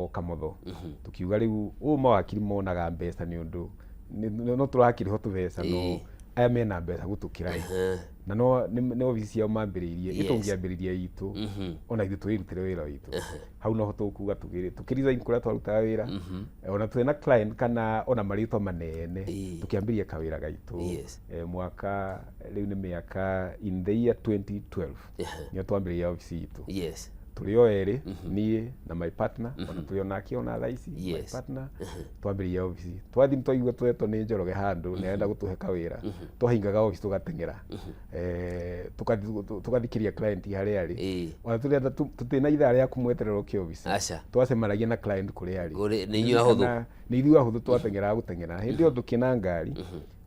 Etagwo Kamotho. Tũkiuga rĩu ũũ mawakiri monaga mbeca nĩ ũndũ no tũrakĩrĩhwo tũbeca, no aya mena mbeca gũtũkĩra ĩ. Na no nĩ obici ciao mambĩrĩirie. Ĩ tũngĩambĩrĩria itũ, ona ithuĩ twĩrutĩre wĩra witũ hau, noho tũkuga tũkĩ resign kũrĩa twarutaga wĩra, ona twĩna na client kana ona marĩtwa manene, tũkĩambĩrĩria kawĩra gaitũ. Mwaka rĩu nĩ mĩaka, in the year 2012 nĩo twambĩrĩria obici itũ. Tũrĩ o erĩ, niĩ na my partner, ona tũrĩ onake ona thaa ici my partner. Twambĩrĩria obici, twathiĩ twaigua twetwo nĩ Njoroge handũ nĩ arenda gũtũhe kawĩra, twahingaga obici tũgateng'era, tũgathiĩ tũgathikĩria client harĩa arĩ. Ona tũrenda tũtirĩ na ithaa rĩa kũmweterera ũke obici. Aca. Twacemanagia na client kũrĩa arĩ. Nĩ inyuĩ ahũthũ. Nĩ ithuĩ ahũthũ, twateng'eraga gũteng'era. Hĩndĩ ĩyo ndũkĩna ngari,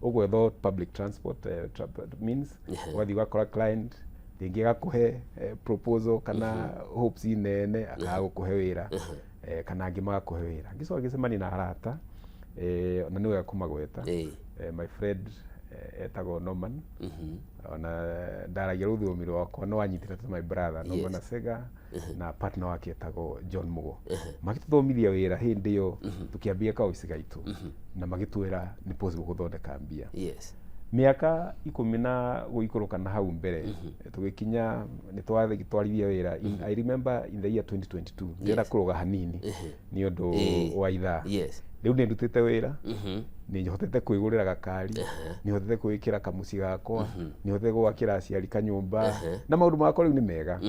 ũgwetha public transport, means ũgathiĩ ũgakora client, rĩngĩ agakũhe proposal kana hopes nene, akaga gũkũhe wĩra, kana angĩ magakũhe wĩra. Ngĩcoka ngĩcemania na arata, na nĩ wega kũmagweta. My friend etagwo Norman, ona ndaragia rũthiomi rwakwa no anyitĩte ta my brother, Norman Asega, na partner wake etagwo John Mugo. Magĩtũthomithia wĩra hĩndĩ ĩyo tũkĩambia kaobici gaitũ, na magĩtwĩra nĩ possible gũthondeka mbia. Mĩaka 10 na gũikũrũka na hau mbere, tũgĩkinya nĩ twatwarithia wĩra. I remember in the year 2022, ndĩrenda kũrũga hanini nĩ ũndũ wa ithaa. Rĩu nĩ ndutĩte wĩra, nĩ hotete kwĩgũrĩra gakari, nĩ hotete kwĩĩkĩra kamũciĩ gakwa, nĩ hotete gwakĩra aciari kanyũmba, na maũndũ makwa rĩu nĩ mega.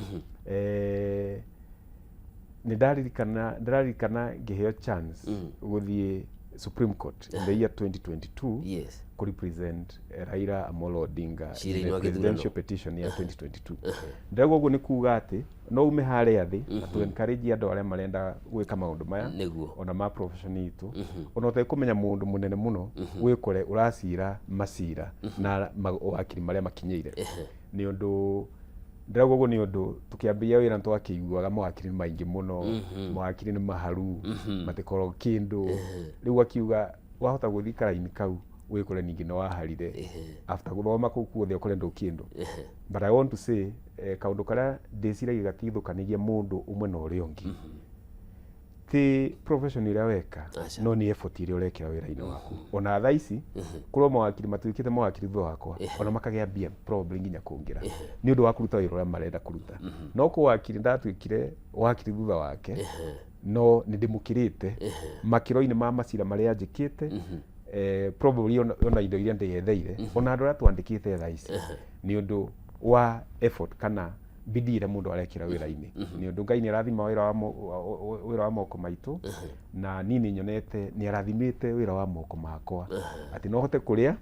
Nĩ ndaririkana, ndĩraririkana ngĩheo chance gũthiĩ Supreme Court in the year 2022 kũ represent Raila Amolo Odinga in Ciira-inĩ the wa gĩthurano. Presidential petition ya 2022. Ndĩrauga ũguo nĩ kuga atĩ no ume harĩa thĩ na tũ encourage andũ arĩa marenda gwĩka maũndũ maya, ona ma profession itũ, ona ũtekũmenya mũndũ mũnene mũno, wĩkore ũracira macira na mawakiri marĩa makinyĩire. Nĩ ũndũ ndĩrauga ũguo nĩ ũndũ tũkĩambĩrĩria wĩra nĩtwakĩiguaga mawakiri nĩ maingĩ mũno, mawakiri nĩ maharu, matikoragwo kĩndũ. Rĩu akiuga wahota gũthiĩ karaini kau wĩkore ningĩ nĩ waharire after gũthoma kũu kuothe, ũkore ndũ kĩndũ. But I want to say, kaũndũ karĩa ndĩciragia gatithũkanagia mũndũ ũmwe na ũrĩa ũngĩ ti profession ĩrĩa weka, Aca. no nĩ effort ĩrĩa ũrekĩra wĩra-inĩ waku. Ona thaa ici kũrĩ mawakiri matuĩkĩte mawakiri thutha wakwa, ona makagĩa mbia probably nginya kũngĩra nĩ ũndũ wa kũruta wĩra ũrĩa marenda kũruta. No kũ wakiri ndatuĩkire wakiri thutha wake, no nĩ ndĩmũkĩrĩte makĩro-inĩ ma macira marĩa njĩkĩte, probably ona indo iria ndĩyetheire, ona andũ arĩa twandĩkĩte thaa ici, nĩ ũndũ wa effort kana bidii ĩrĩa mũndũ arekĩra wĩra-inĩ. Nĩ ũndũ Ngai nĩ arathima wĩra wa moko maitũ, na niĩ nĩ nyonete nĩ arathimĩte wĩra wa moko makwa atĩ no hote kũrĩa,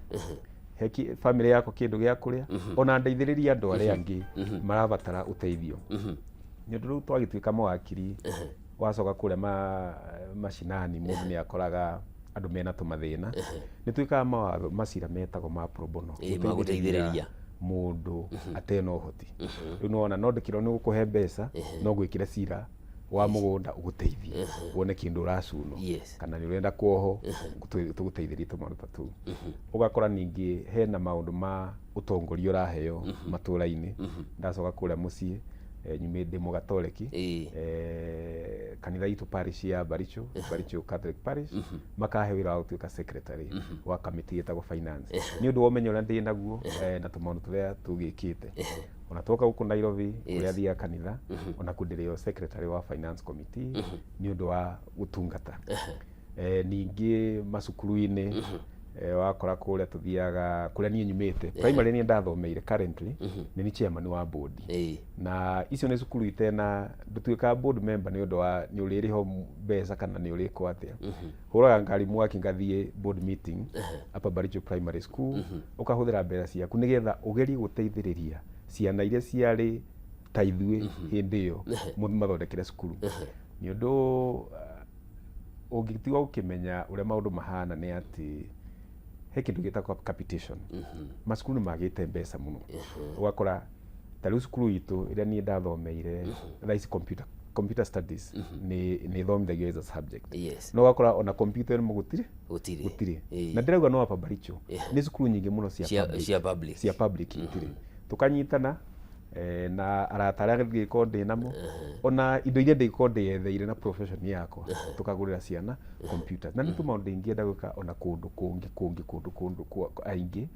he family yakwa kĩndũ gĩa kũrĩa, ona ndeithĩrĩrie andũ arĩa angĩ marabatara ũteithio. Nĩ ũndũ rĩu twagĩtuĩka mawakiri, wacoka kũrĩa macinani, mũndũ nĩ akoraga andũ mena tũmathĩna. Nĩ twĩkaga mawatho, macira metagwo ma pro bono, ma gũteithĩrĩria mũndũ atena ũhoti. Rĩu nĩwona no ndĩkĩrwo nĩ gũkũhe mbeca, no gwĩkĩre cira wa mũgũnda ũgũteithie wone kĩndũ ũracunwo, kana nĩ ũrenda kuoho, tũgũteithĩrie tũmaũndũ ta tũu. Ũgakora ningĩ hena maũndũ ma ũtongoria ũraheo matũra-inĩ. Ndacoka kũrĩa mũciĩ, nyumĩ ndĩ mũgatoreki. Kanitha itũ, parish ya Baricho, Baricho Catholic Parish, makahe wĩra wa gũtuĩka secretary wa kamĩtĩ ĩtagwo finance, nĩ ũndũ wa ũmenyo ũrĩa ndĩ naguo, na tũmaũndũ tũrĩa tũgĩkĩte. Ona twoka gũkũ Nairobi, kũrĩa thiaga kanitha, ona kuo ndĩrĩ o secretary wa finance committee nĩ ũndũ wa gũtungata. Ningĩ macukuru-inĩ, wakora kũrĩa tũthiaga, kũrĩa niĩ nyumĩte, primary niĩ ndathomeire, currently nĩ ni chairman wa board. Na icio nĩ cukuru itena ndũtuĩkaga board member nĩ ũndũ wa nĩ ũrĩrĩhwo mbeca kana nĩ ũrĩkwo atĩa. Hũraga ngari mwaki ngathiĩ board meeting Upper Baricho Primary School, ũkahũthĩra mbeca ciaku nĩgetha ũgerie gũteithĩrĩria ciana iria ciarĩ ta ithuĩ hĩndĩ ĩyo, mathondekere cukuru. Nĩ ũndũ ũngĩtiga ũkĩmenya ũrĩa maũndũ mahana nĩ atĩ he kĩndũ gĩtagwo capitation. Macukuru nĩ magĩte mbeca mũno. Ũgakora ta rĩu cukuru itũ ĩrĩa niĩ ndathomeire, thaa ici computer studies nĩ ĩthomithagio as a subject, no ũgakora ona computer ĩno gũtirĩ. Gũtirĩ. Gũtirĩ. Na ndĩrauga no Upper Baricho, nĩ cukuru nyingĩ mũno cia cia public. Cia public. Cia public itirĩ. Tũkanyitana, Na arata arĩa ndingĩkorwo ndĩ namo, ona indo iria ndingĩkorwo ndĩyetheire na profession yakwa, tũkagũrĩra ciana computers. Na nĩ tũmaũndũ ingĩenda gwĩka ona kũndũ kũngĩ kũngĩ kũndũ kũndũ aingĩ,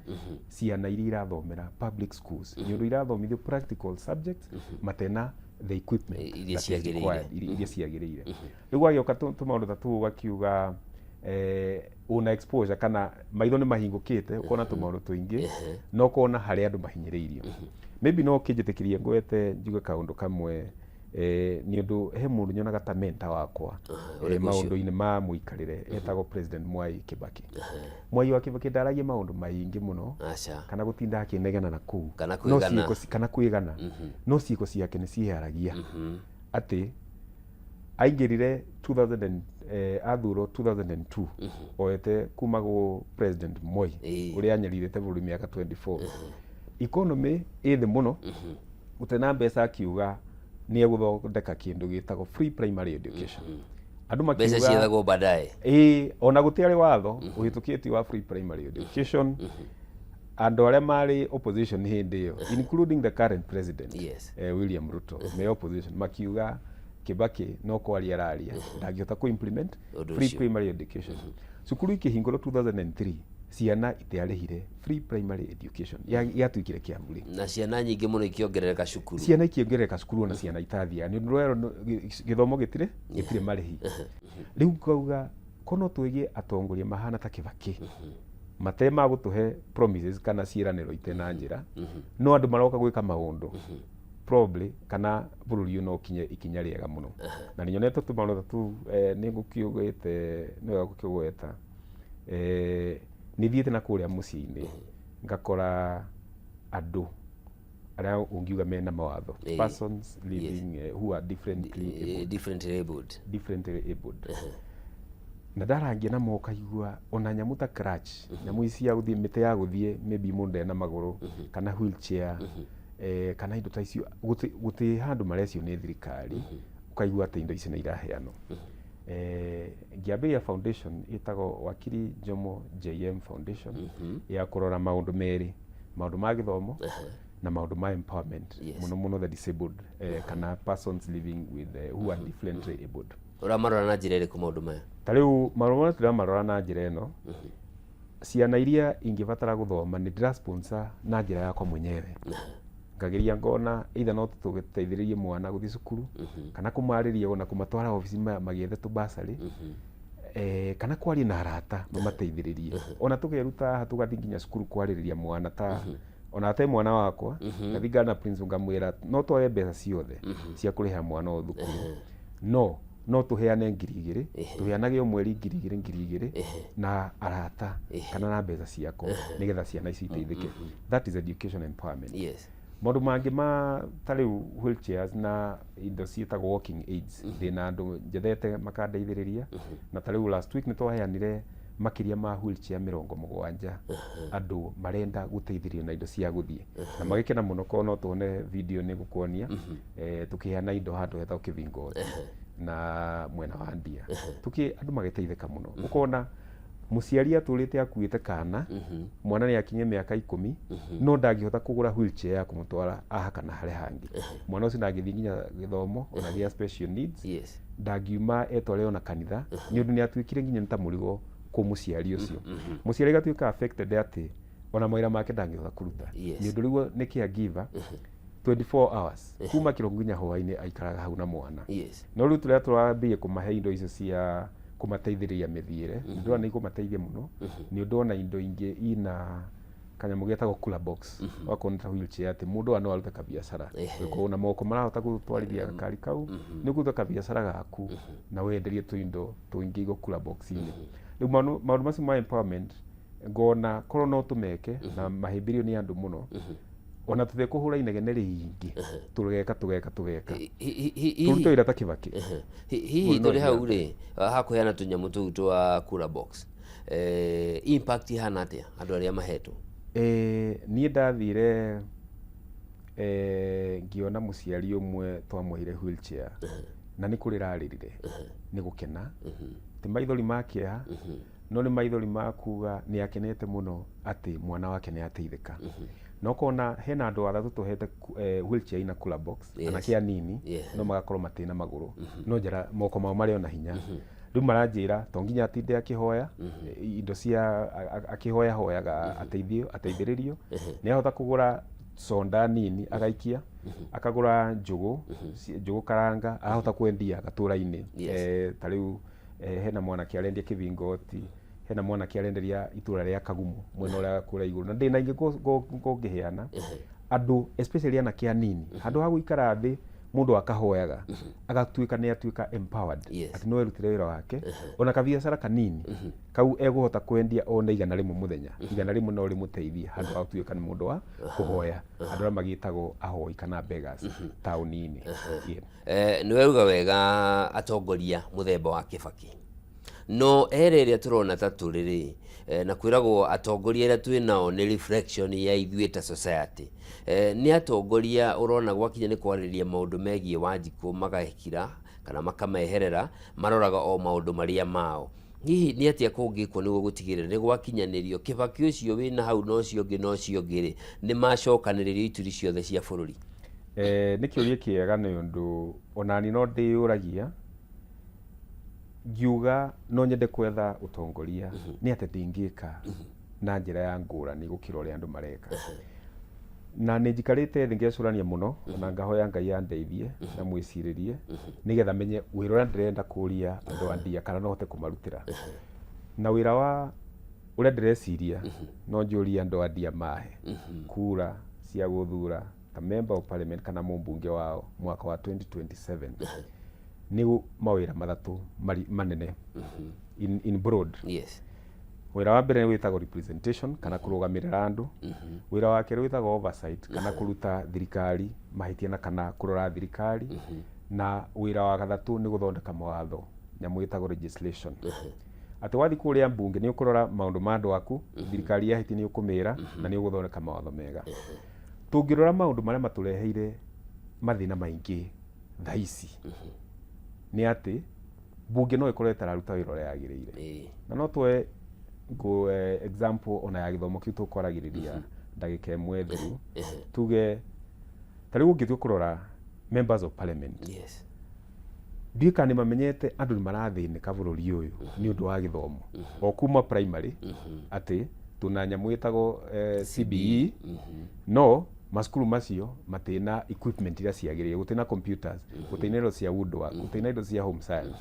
ciana iria irathomera public schools, nĩ ũndũ irathomithio practical subjects matena the equipment Iria that is ciagĩrĩire. required, iria ciagĩrĩire. Rĩu gwagĩũka tũmaũndũ ta tũu, ũgakiuga una exposure kana maitho nĩ mahingũkĩte, ũkona tũmaũndũ tũingĩ na ũkona harĩa andũ mahinyĩrĩirio. Maybe no ũkĩnjĩtĩkĩrie ngwete njuge kaũndũ kamwe, nĩ ũndũ he mũndũ nyonaga ta mentor wakwa Ũrĩkũ ũcio? Maũndũ-inĩ ma mũikarĩre, etagwo President Mwai Kibaki. Mwai wa Kibaki ndaragia maũndũ maingĩ mũno Aca. kana gũtinda akĩnegena na kũu. Kana No kwĩgana. Kana kwĩgana, no ciĩko ciake nĩ ciĩyaragia atĩ aingĩrire 2000 athurwo 2002 oete kuma gũ President Moi, ũrĩa anyarirĩte bũrũri mĩaka 24, economy ĩ thĩ mũno, gũtena mbeca, akiuga nĩ egũthondeka kĩndũ gĩtagwo free primary education. Andũ Mbeca makiuga ciethagwo baadaye. Ĩĩ, ona gũtiarĩ watho ũhĩtũkĩtio wa free primary education. Andũ arĩa marĩ opposition hĩndĩ ĩyo, including the current president, William Ruto, me opposition, makiuga Kibaki no kwaria araria, ndangĩhota kũ implement Ũndũ free ũcio. primary education. Cukuru ikĩhingũrwo 2003, ciana itiarĩhire free primary education. Yatuĩkire kĩa bure. Na ciana nyingĩ mũno ikĩongerereka cukuru. Ciana ikĩongerereka cukuru, ona ciana itathiaga, nĩ ũndũ rwerwo gĩthomo gĩtirĩ marĩhi. Rĩu ngauga ko no twĩgie atongoria mahana ta Kibaki, mate ma gũtũhe promises kana ciĩranĩro ite na njĩra, no andũ maroka gwĩka maũndũ, probably kana bũrũri ũyũ no ũkinye ikinya rĩega mũno. Na nĩ nyonete tũmaũndũ ta tũu. Nĩ ngũkiugĩte nĩ wega gũkĩgweta, nĩ thiĩte na kũrĩa mũciĩ-inĩ ngakora andũ arĩa ũngiuga mena mawatho, persons living who are differently abled. Differently abled. Differently abled. Na ndarangia namo ũkaigua ona nyamũ ta crutch, nyamũ ici cia gũthiĩ, mĩtĩ ya gũthiĩ, maybe mũndũ ndena magũrũ, kana wheelchair, kana indo ta icio, gũtĩ handũ marecio nĩ thirikari. Ũkaigua atĩ indo ici nĩ iraheanwo. Ngĩambĩrĩria foundation ĩtagwo Wakiri Njomo JM Foundation, ya kũrora maũndũ merĩ, maũndũ ma gĩthomo na maũndũ ma empowerment, mũno mũno the disabled, kana persons living with who are differently abled. Ũramarora na njĩra ĩrĩkũ maũndũ maya? Ta rĩu maũndũ marĩa tũramarora na njĩra ĩno, ciana iria ingĩbatara gũthoma, nĩ ndĩra sponsor na njĩra yakwa mwenyewe, ngageria ngona either no tũteithĩrĩrie mwana gũthiĩ cukuru, kana kũmarĩria ona kũmatwara obici magĩethe tũbasarĩ, kana kwaria na arata mamateithĩrĩrie. Ona tũkeruta haha tũgathiĩ nginya cukuru kwarĩrĩria mwana, ta ona ate mwana wakwa, ngathiĩ ngana principal ngamwĩra no twae mbeca ciothe cia kũrĩha mwana ũyũ thukuru, no tũheane 2,000, tũheanage o mweri 2,000 2,000 na arata kana na mbeca ciakwa, nĩgetha ciana ici iteithĩke. That is education empowerment. Maũndũ mangĩ ma ta rĩu wheelchairs na indo ciĩtagwo walking aids, ndĩna andũ njethete makandeithĩrĩria. Na ta rĩu last week nĩ twaheanire makĩria ma wheelchair 70, andũ marenda gũteithĩrĩrio na indo cia gũthiĩ, na magĩkena mũno. Korwo no tuone video nĩ gũkuonia, tũkĩheana indo handũ hetagwo Kĩbingoti na mwena wa Ndia, tuki andũ magĩteithĩka mũno. Ũkona mũciari atũrĩte akuĩte kana, mwana nĩ akinye mĩaka 10, no ndangĩhota kũgũra wheelchair ya kũmũtwara aha kana harĩa hangĩ. Mwana ũcio ndangĩthiĩ nginya gĩthomo ona gĩa special needs, ndangiuma etware ona kanitha, nĩ ũndũ nĩ atuĩkire nginya nĩ ta mũrigo kũ mũciari ũcio. Mũciari agatuĩka affected atĩ ona mawĩra make ndangĩhota kũruta, nĩ ũndũ rĩu nĩ caregiver 24 hours, kuma kĩroko nginya hwaĩ-inĩ aikaraga hau na mwana. No rĩu tũrĩa tũrambĩrĩria kũmahe indo icio cia kũmateithĩrĩria mĩthiĩre, nĩ ndĩrona nĩ ikũmateithia mũno, nĩ ũndũ ona indo ingĩ ina kanyamũ getagwo cooler box, wakorwo nĩ ta wheelchair, atĩ mũndũ aya no arute kabiacara. Ũngĩkorwo na moko marahota gũtwarithia gakari kau, nĩ ũkũruta kabiacara gaku na wenderie tũindo tũingĩ igũ cooler box-inĩ. Rĩu maũndũ macio ma empowerment, ngona korwo no tũmeke na mahĩmbĩrio nĩ andũ mũno, ona tũtekũhũra inegene rĩingĩ, tũgeka tũgeka tũgeka, tũrute wĩra ta Kibaki. Hihi Mũndũ no tũrĩ hau athiĩ. Rĩ, hakũheana tũnyamũ tũu twa cooler box, impact ihana atĩa andũ arĩa mahetwo? Niĩ ndathire, ngĩona mũciari ũmwe twamũheire wheelchair, na nĩ kũrĩra arĩrire nĩ gũkena, ti maithori ma kĩeha, no nĩ maithori ma kuga nĩ akenete mũno atĩ mwana wake nĩ ateithĩka. Na ũkona hena andũ athatũ tũhete wheelchair ina cooler box, anake anini, no magakorwo matĩ na magũrũ, no njara moko mao marĩ ona hinya. Rĩu maranjĩra to nginya atinde akĩhoya indo cia akĩhoya hoyaga ateithio ateithĩrĩrio, nĩ ahota kũgũra soda nini agaikia, akagũra njũgũ, njũgũ karanga, ahota kwendia gatũra-inĩ. Ta rĩu hena mwanake arendia kĩbingoti, hena mwanake arenderia itũra rĩa Kagumo mwena ũrĩa kũrĩa igũrũ, na ndĩna ingĩ ngũngĩheana andũ, especially anake anini, handũ ha gũikara thĩ mũndũ akahoyaga, agatuĩka nĩ atuĩka empowered, atĩ no erutĩre wĩra wake ona kabiacara kanini kau egũhota kwendia ona 100 mũthenya, 100 no rĩmũteithie handũ ha gũtuĩka nĩ mũndũ wa kũhoya, andũ arĩa magĩtagwo ahoi kana beggars taũni-inĩ. Yeah. Nĩ wauga wega atongoria mũthemba wa Kĩbakĩ, no era ĩrĩa tũrona ta tũrĩ rĩ, na kwĩragwo atongoria arĩa twĩ nao nĩ reflection ya ithuĩ ta society. Nĩ atongoria ũrona gwakinya nĩ kwarĩrĩria maũndũ megiĩ Wanjikũ magakira kana makameherera, maroraga o maũndũ marĩa mao. Hihi nĩ atĩa kũngĩkwo nĩguo gũtigĩrĩra nĩ gwakinyanĩrio Kĩbakĩ ũcio wĩna hau na ũcio ũngĩ na ũcio ũngĩ rĩ, nĩ macokanĩrĩrio ituri ciothe cia bũrũri? Nĩ kĩũria kĩega nĩ ũndũ onani no ndĩyũragia ngiuga no nyende kwetha ũtongoria nĩ atĩ ndingĩka na njĩra ya ngũrani gũkĩra ũrĩa andũ mareka. Na nĩ njikarĩte thĩ ngecũrania mũno ona ngahoya Ngai andeithie na mwĩcirĩrie nĩgetha menye wĩra ũrĩa ndĩrenda kũria andũ a ndia kana no hote kũmarutĩra. Na wĩra wa ũrĩa ndĩreciria no njũrie andũ a ndia mahe kura cia gũthura ta member of parliament kana mũmbunge wao mwaka wa 2027 nĩ mawĩra mathatũ manene in broad. Wĩra wa mbere wĩtagwo representation kana kũrũgamĩrĩra andũ. Wĩra wa kerĩ wĩtagwo oversight kana kũruta thirikari mahĩtia na kana kũrora thirikari. Na wĩra wa gatatũ nĩ gũthondeka mawatho, nyamũ ĩtagwo legislation. Atĩ wathiĩ kũrĩa mbunge nĩ ũkũrora maũndũ ma andũ aku, thirikari yahĩtia nĩ ũkũmĩra na nĩ ũgũthondeka mawatho mega. Tũngĩrora maũndũ marĩa matũreheire mathĩna maingĩ thaa ici nĩ atĩ mbunge no ĩkorwo ĩtararuta wĩra ũrĩa yagĩrĩire. Na no tuoe example ona ya gĩthomo kĩu tũkwaragĩrĩria ndagĩka ĩmwe thiru, tuge ta rĩu ũngĩtua kũrora members of parliament, ndiũĩ kana nĩ mamenyete andũ nĩ marathĩnĩka bũrũri ũyũ nĩ ũndũ wa gĩthomo o kuma primary, atĩ tuna nyamũ ĩtagwo CBE, no macukuru macio matina equipment iria ciagĩrĩire, gũtirĩ computers, gũtirĩ indo cia woodwork, gũtirĩ indo cia home science,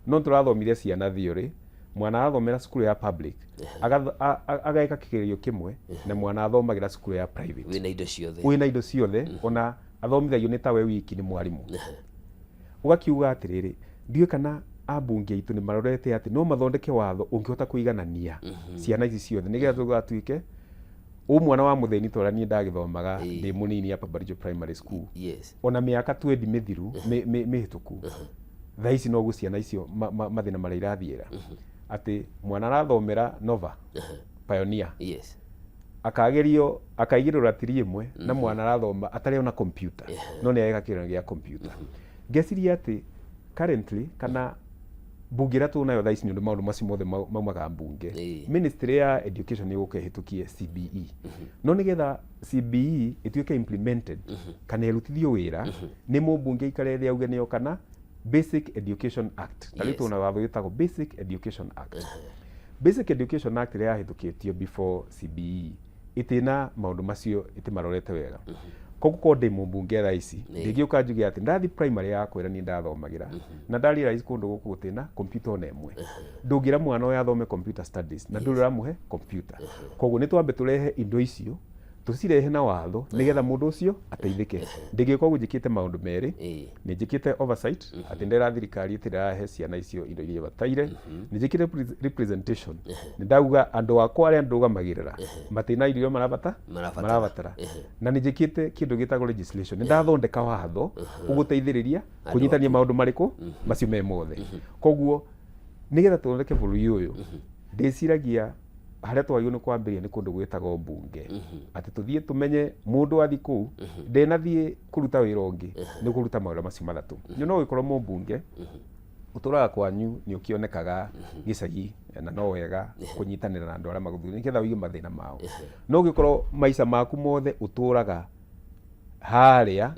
no tũrathomithia ciana theory. Mwana athomera cukuru ya public ageka kĩgerio kĩmwe na mwana athomagĩra cukuru ya private wĩna indo ciothe, wĩna indo ciothe, ona athomithagio nĩ tawe wiki nĩ mwarimũ. Ũgakiuga atĩrĩrĩ, ndiũĩ kana ambunge aitũ nĩ marorete atĩ no mathondeke watho ũngĩhota kũiganania ciana ici ciothe nĩgetha tũgatuĩke ũ mwana wa mũthĩni ta ũrĩa niĩ ndagĩthomaga ndĩ mũnini hapa Baricho Primary School, ona mĩaka 20 mĩthiru mĩhĩtũku, thaa ici noguo ciana icio mathĩna marĩa irathiĩra, atĩ mwana arathomera Nova Pioneer, akagerio akaigĩrĩrwo ratiri ĩmwe na mwana arathoma atarĩ ona computer, no nĩ areka kĩgeranio gĩa computer. Ngeciria atĩ currently kana mbunge ĩrĩa tũnayo thaa ici, nĩ ũndũ maũndũ macio mothe maumaga mbunge, ministry ya education nĩ ĩgũka ĩhĩtũkie CBE, no nĩgetha CBE ĩtuĩke implemented kana ĩrutithio wĩra nĩ mũmbunge aikare thĩ auge nĩyo kana Basic Education Act. Ta rĩu tũna watho wĩtagwo Basic Education Act. Basic Education Act ĩrĩa yahĩtũkĩtio before CBE ĩtĩna maũndũ macio, ĩtĩmarorete wega. Koguo korwo ndĩ mũmbunge thaa ici, ndingĩũka njuge atĩ ndathiĩ primary yakwa ĩrĩa niĩ ndathomagĩra na nda realize kũndũ gũkũ gũtirĩ computer ona ĩmwe, ndũngĩra mwana ũyũ athome computer studies na ndũrĩ ũramũhe computer. Koguo nĩ twambe tũrehe indo icio, tũcirehe na watho nĩgetha mũndũ ũcio ateithĩke. Ndingĩka ũguo njĩkĩte maũndũ merĩ. Nĩ njĩkĩte oversight, atĩ ndera thirikari ĩtĩ ndĩrahe ciana icio indo iria ibataire. Nĩ njĩkĩte representation, nĩ ndauga andũ akwa arĩa ndũgamagĩrĩra matirĩ na irio iria marabata Marabatara. marabatara. Na nĩ njĩkĩte kĩndũ gĩtagwo legislation, nĩ ndathondeka watho ũgũteithĩrĩria kũnyitania maũndũ marĩkũ macio me mothe. Koguo nĩgetha tũthondeke bũrũri ũyũ, ndĩciragia harĩa twagĩrĩirwo nĩ kwambĩrĩria nĩ kũndũ gwĩtagwo mbunge, atĩ tũthiĩ tũmenye mũndũ athiĩ kũu ndenathiĩ kũruta wĩra ũngĩ, nĩ kũruta mawĩra macio mathatũ. Nĩ no gĩkorwo mũmbunge Ũtũraga kwanyu nĩ ũkĩonekaga gĩcagi, na no wega kũnyitanĩra na andũ arĩa magũthurire nĩgetha ũigue mathĩna mao. No ũngĩkorwo maica maku mothe ũtũraga harĩa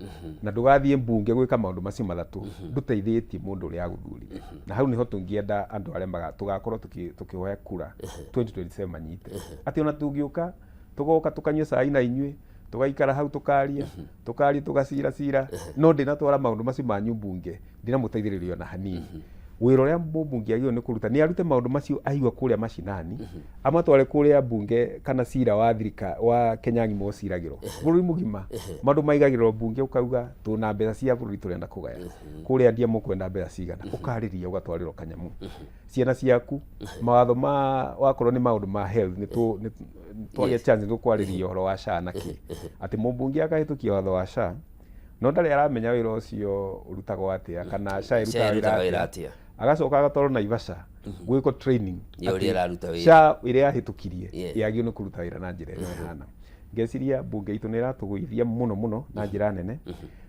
na ndũgathiĩ mbunge gwĩka maũndũ macio mathatũ, ndũteithĩtie mũndũ ũrĩa agũthurire. Na hau nĩho tũngĩenda andũ arĩa tũgakorwo tũkĩhoya kura 2027 manyite atĩ ona tũngĩũka tũgoka tũkanyua cai na inyuĩ, tũgaikara hau, tũkaria tũkaria, tũgacira cira, no ndinatwara maũndũ macio manyu mbunge, ndinamũteithĩrĩria ona hanini. Wĩra ũrĩa mũmbunge agĩrĩirwo nĩ kũruta nĩ arute maũndũ macio aigua kũrĩa macinani, amatware kũrĩa mbunge, kana cira wa thirika wa Kenya ng'ima ũciragĩrwo bũrũri mũgima. Maũndũ maigagĩrĩrwo mbunge, ũkauga tũna mbeca cia bũrũri tũrenda kũgaya kũrĩa ndia, mũkwenda mbeca cigana, ũkarĩria, ũgatwarĩrwo kanyamu ciana ciaku mawatho ma wakorwo nĩ maũndũ ma health nĩ twagĩa chance nĩ tũkwarĩria ũhoro wa SHA na kĩ, atĩ mũmbunge akahĩtũkia watho wa SHA no ndarĩ aramenya wĩra ũcio ũrutagwo atĩa kana SHA ĩrutaga wĩra wĩra atĩa. Agacoka agatwarwo Naivasha gwĩkwo training Ya ũrĩa atĩ ĩraruta wĩra. SHA ĩrĩa yahĩtũkirie yagĩrĩirwo nĩ kũruta wĩra na njĩra ĩrĩa ĩhana. Ngeciria mbunge itũ nĩ ĩratũgũithia mũno mũno na njĩra nene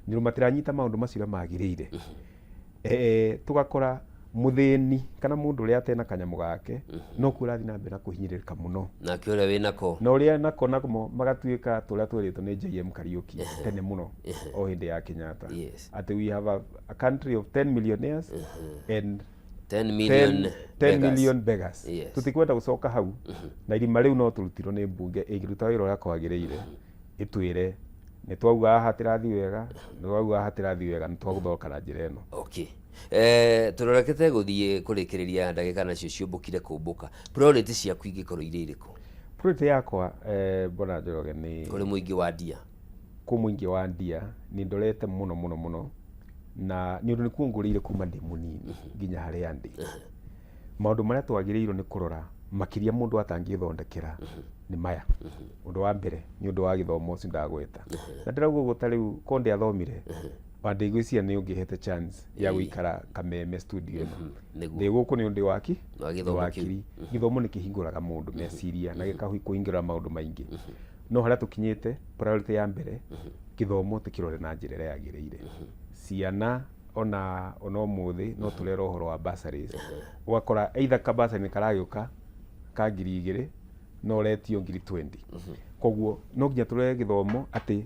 nĩ ũndũ matiranyita maũndũ macio ũrĩa magĩrĩire. Tũgakora mũthĩni kana mũndũ ũrĩa atena kanyamũ gake no kuo ũrathiĩ na mbere na kũhinyĩrĩrĩka mũno. Nake ũrĩa wĩnako na ũrĩa nako namo magatuĩka tũrĩa twerĩtwo nĩ JM Kariuki tene mũno o hĩndĩ ya Kenyatta atĩ we have a country of 10 millionaires and 10 million 10 beggars. Million beggars. Tũtikwenda gũcoka hau na irima rĩu no tũrutirwo nĩ mbunge ĩngĩruta wĩra ũrĩa kwagĩrĩire, ĩtwĩre nĩ twauga haha tĩrathiĩ wega, nĩ twauga haha tĩrathiĩ wega, nĩ twagũthondeka na njĩra ĩno. Okay. Tũrorekete gũthiĩ kũrĩkĩrĩria, ndagĩka nacio ciũmbũkire kũmbũka. Priority ciaku ingĩkorwo irĩ irĩkũ? Priority yakwa, Bwana Njoroge, nĩ kũrĩ mũingĩ wa Ndia. Kũ mũingĩ wa Ndia nĩ ndorete mũno mũno mũno, na nĩ ũndũ nĩkuo ngũrĩire kuma ndĩ mũnini nginya harĩa ndĩ. Maũndũ marĩa twagĩrĩirwo nĩ kũrora makĩria mũndũ atangĩthondekera nĩ maya. Ũndũ wa mbere nĩ ũndũ wa gĩthomo ũcio ndagweta, na ndĩrauga ũguo ta rĩu ko ndiathomire wa ndĩgwĩciria nĩ ũngĩhete chance ya gũikara Kameme studio ĩno. Ndĩ gũkũ nĩ ũndũ waki wa gĩthomo kĩu. Wakiri gĩthomo nĩ kĩhingũraga mũndũ meciria na gĩkakũhingũra maũndũ maingĩ. No harĩa tũkinyĩte, priority ya mbere, gĩthomo tũkĩrore na njĩra ĩrĩa yagĩrĩire. Ciana ona ũmũthĩ no tũrera ũhoro wa bursaries, ũgakora either ka bursary nĩ karagĩũka ka 2000 no ũretio 20,000. Koguo no nginya tũrore gĩthomo atĩ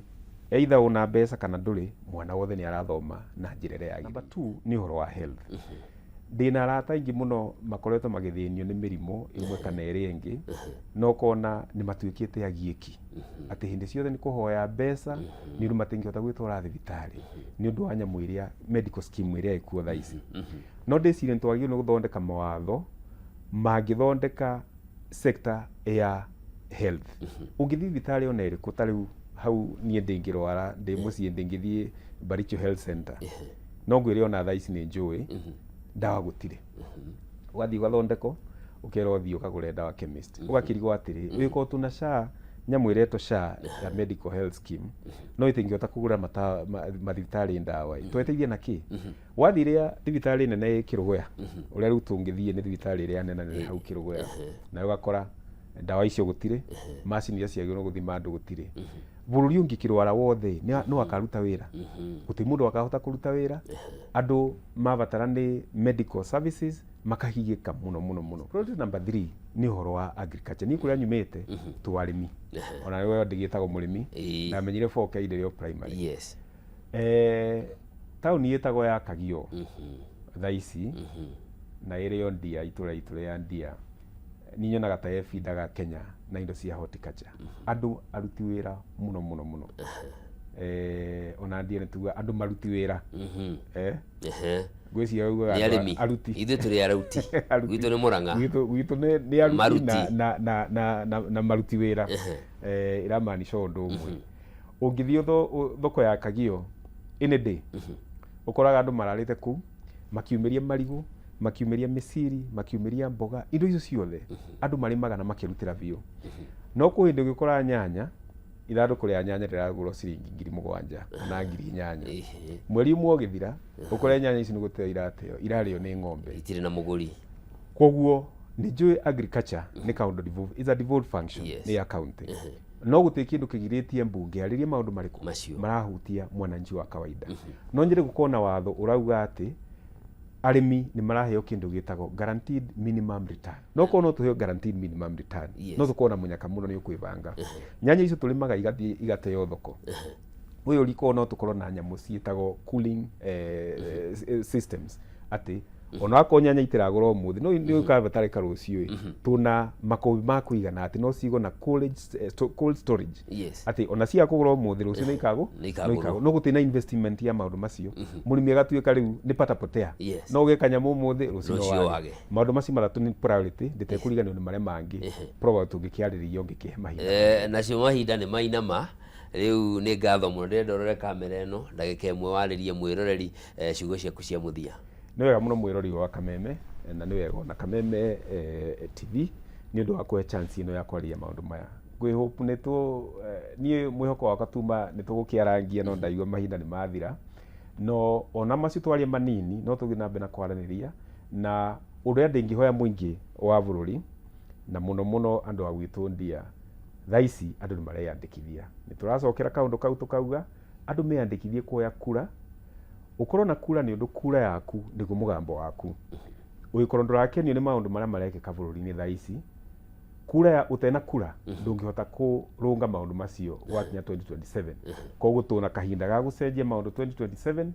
either ũna mbeca kana ndũrĩ, mwana wothe nĩ arathoma na njĩra ĩrĩa yagĩrĩire. Number two nĩ ũhoro wa health. Ndĩna arata aingĩ mũno makoretwo magĩthĩnio nĩ mĩrimũ ĩmwe kana ĩrĩa ĩngĩ, na ũkona nĩ matuĩkĩte agiĩki atĩ hĩndĩ ciothe nĩ kũhoya mbeca nĩ ũndũ matingĩhota gwĩtwara thibitarĩ nĩ ũndũ wa nyamũ ĩrĩa medical scheme ĩrĩa ĩkuo thaa ici. No ndĩcirie nĩ twagĩrĩirwo nĩ gũthondeka mawatho mangĩthondeka sector ya health. Ũngĩthiĩ thibitarĩ ona ĩrĩkũ, ta rĩu hau niĩ ndĩngĩrwara ndĩ mũciĩ, ndĩngĩthiĩ Baricho Health Center, no ngwĩre ona thaa ici nĩ njũĩ ndawa gũtirĩ. Ũgathiĩ ũgathondekwo, ũkerwo ũthiĩ ũkagũre ndawa chemist, ũgakĩrigwo atĩrĩ, ũgĩkorwo tuna SHA, nyamũ ĩretwo SHA ya medical health scheme, no ĩtingĩhota kũgũra mathibitarĩ ndawa ĩ tweteithia na kĩ? Wathiĩ ĩrĩa thibitarĩ nene ĩ Kĩrũgũya, ũrĩa rĩu tũngĩthiĩ nĩ thibitarĩ ĩrĩa nene nene hau Kĩrũgũya, nayo ũgakora ndawa icio gũtirĩ, macini iria ciagĩrĩirwo gũthima andũ gũtirĩ. Bũrũri ũngĩkĩrwara wothe no akaruta wĩra? Gũtirĩ mũndũ akahota kũruta wĩra. Andũ mabatara nĩ medical services makahigĩka mũno mũno mũno. Priority number three nĩ ũhoro wa agriculture. Niĩ kũrĩa nyumĩte tũ arĩmi, ona we ndĩgĩtagwo mũrĩmi. Ndamenyire 4K ndĩrĩ o primary. Taũni ĩtagwo ya Kagio thaa ici na ĩrĩ o Ndia, itũra itũ rĩa Ndia, niĩ nyonaga ta ĩbindaga Kenya na indo cia horticulture. Andũ aruti wĩra mũno mũno mũno. Ona Ndia nĩ tuga andũ maruti wĩra. Ngwĩciria ugaga nĩ andũ arĩmi. Aruti. Ithuĩ tũrĩ aruti. Aruti. Gwitũ nĩ Mũrang'a. Gwitũ nĩ aruti. Maruti. Na maruti wĩra. Ĩramaanisha ũndũ ũmwe. Ũngĩthiĩ thoko ya Kagio any day, ũkoraga andũ mararĩte kũu makiumĩria marigũ, makiumĩria mĩciri, makiumĩria mboga, indo icio ciothe andũ marĩmaga na makerutĩra biũ. No kwĩ hĩndĩ ũngĩkora nyanya, ithandũkũ rĩa nyanya rĩragũrwo ciringi 7,000 kana 8,000. Mweri ũmwe ũgĩthira, ũkore nyanya ici nĩ gũteo irateo, irarĩo nĩ ng'ombe. Itirĩ na mũgũri. Koguo nĩ njũĩ agriculture nĩ kaũndũ devolved, is a devolved function. Nĩ ya county, no gũtirĩ kĩndũ kĩgirĩtie mbunge arĩrie maũndũ marĩkũ macio marahutia mwananchi wa kawaida. No nyende gũkorwo na watho ũrauga atĩ Arĩmi nĩ maraheo kĩndũ gĩtagwo guaranteed minimum return. No korwo no tũheo guaranteed minimum return, no tũkorwo na mũnyaka mũno nĩ ũkwĩbanga. Nyanya icio tũrĩmaga igathiĩ igateo thoko. Ũyũ riko no tũkorwo na nyamũ ciĩtagwo cooling systems, atĩ ona wakorwo nyanya itiragũra ũmũthĩ no nĩ ũkabatarĩka rũciũ ĩ, tũna makũmbĩ ma kũigana atĩ no cigwo na cold storage, atĩ ona cia kũgũra ũmũthĩ, rũciũ nĩ ikagũ Nĩ ikagũrwo. No ikagũrwo. No gũtirĩ na investment ya maũndũ macio, mũrĩmi agatuĩka rĩu nĩ pata potea. No ũgĩe kanyamũ ũmũthĩ, rũciũ no Rũciũ wage. Wage. Maũndũ macio matatũ nĩ priority, ndĩtekũriganĩrwo nĩ marĩa mangĩ probably tũngĩkĩarĩrĩria ũngĩkĩhe mahinda. Nacio mahinda nĩ mainama rĩu. Nĩ ngatho mũno. Ndĩrenda ũrore kamera ĩno ndagĩka ĩmwe, warĩrie mwĩroreri ciugo ciaku cia mũthia. Nĩ wega mũno mwĩrori wa Kameme, na nĩ wega ona Kameme TV nĩ ũndũ wa kũhe chance ĩno ya kwaria maũndũ maya. Ngwĩ hope nĩ tũ niĩ mwĩhoko wakwa tuma nĩ tũgũkĩarangia, no ndaigua mahinda nĩ mathira, no ona macio twaria manini no tũthiĩ na mbere na kwaranĩria. Na ũrĩa ndĩngĩhoya mũingĩ wa bũrũri, na mũno mũno andũ a gwitũ ndia, thaa ici andũ nĩ mareyandĩkithia, nĩ tũracokera kaũndũ kau tũkauga andũ meyandĩkithie kuoya kura. Ũkorwo na kura, nĩ ũndũ kura yaku nĩguo mũgambo waku. Ũngĩkorwo ndũrakenio nĩ maũndũ marĩa marekĩka bũrũri-inĩ thaa ici, kura ya ũtena kura ndũngĩhota kũrũnga maũndũ macio gwakinya 2027. Koguo tũna kahinda ga gũcenjia maũndũ 2027,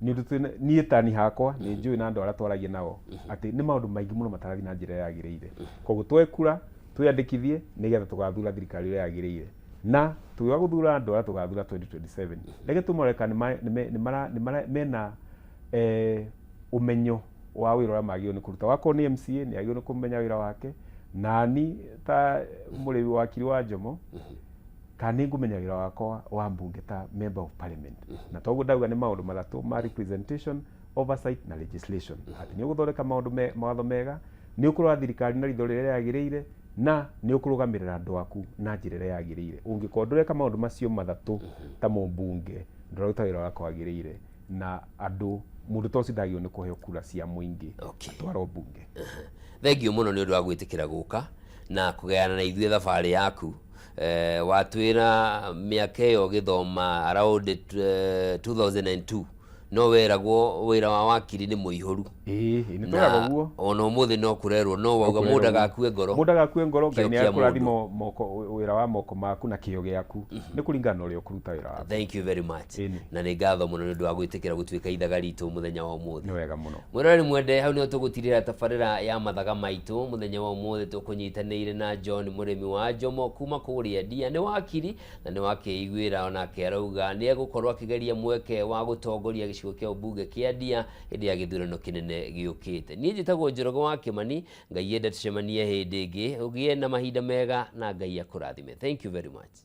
nĩ ũndũ niĩ tani hakwa nĩ njũĩ na andũ arĩa twaragia nao atĩ nĩ maũndũ maingĩ mũno matarathiĩ na njĩra ĩrĩa yagĩrĩire. Koguo tuoe kura, twĩyandĩkithie, nĩgetha tũgathura thirikari ĩrĩa yagĩrĩire, na tũgĩũka gũthura andũ arĩa tũgathura 2027, reke tũmarore kana nĩ mena ũmenyo wa wĩra ũrĩa magĩrĩirwo nĩ kũruta. Wakorwo nĩ MCA, nĩ agĩrĩirwo nĩ kũmenya wĩra wake, nani ta mũrĩmi wakiri wa Njomo, kana nĩ ngũmenya wĩra wakwa wa mbunge ta member of parliament. Na toguo ndauga nĩ maũndũ matatũ ma representation, oversight na legislation, atĩ nĩ ũgũthondeka maũndũ mawatho mega, nĩ ũkũrora thirikari na ritho rĩrĩa rĩagĩrĩire, na nĩ ũkũrũgamĩrĩra andũ aku na njĩra ĩrĩa yagĩrĩire. Ũngĩkorwo ndũreka maũndũ macio matatũ ta mũmbunge, ndũraruta wĩra waku wagĩrĩire, na andũ mũndũ ta ũcio ndagĩrĩirwo nĩ kũheo kura cia mũingĩ atwarwo mbunge. Thengiũ mũno nĩ ũndũ wa gwĩtĩkĩra gũka na kũgayana na ithuĩ thabarĩ yaku. Watwĩra mĩaka ĩyo ũgĩthoma around 2002 no weragwo wĩra wa wakiri nĩ mũihũru. Ĩĩ ĩĩ, nĩ twĩragwo guo. Ona ũmũthĩ no kũrerwo, no wauga kũrerwo mũndũ guo. agakue ngoro. Mũndũ agakue ngoro, Ngai Kĩo nĩ kĩa akũrathima mũndũ. moko, wĩra wa moko maku na kĩo gĩaku, nĩ kũringana na ũrĩa ũkũruta wĩra waku. Thank you very much. Ĩni. Na nĩ ngatho mũno nĩ ũndũ wa gwĩtĩkĩra gũtuĩka ithaga ritũ mũthenya wa ũmũthĩ. Nĩ wega mũno. Mwĩroreri mwende, hau nĩho tũgũtirĩra tabarĩra ya mathaga maitũ mũthenya wa ũmũthĩ. Tũkũnyitanĩire na John Mũrĩmi wa Njomo kuma kũrĩa Ndia, nĩ wakiri na nĩ wakĩiguĩra onake arauga nĩ egũkorwo akĩgeria mweke wa gũtongoria gĩcigo kĩa ũmbunge kĩa Ndia hĩndĩ ya gĩthurano kĩnene gĩũkĩte. Niĩ njĩtagwo Njoroge wa Kĩmani. Ngai ende tũcemanie hĩndĩ ĩngĩ. Ũgĩe na mahinda mega na Ngai akũrathime. Thank you very much.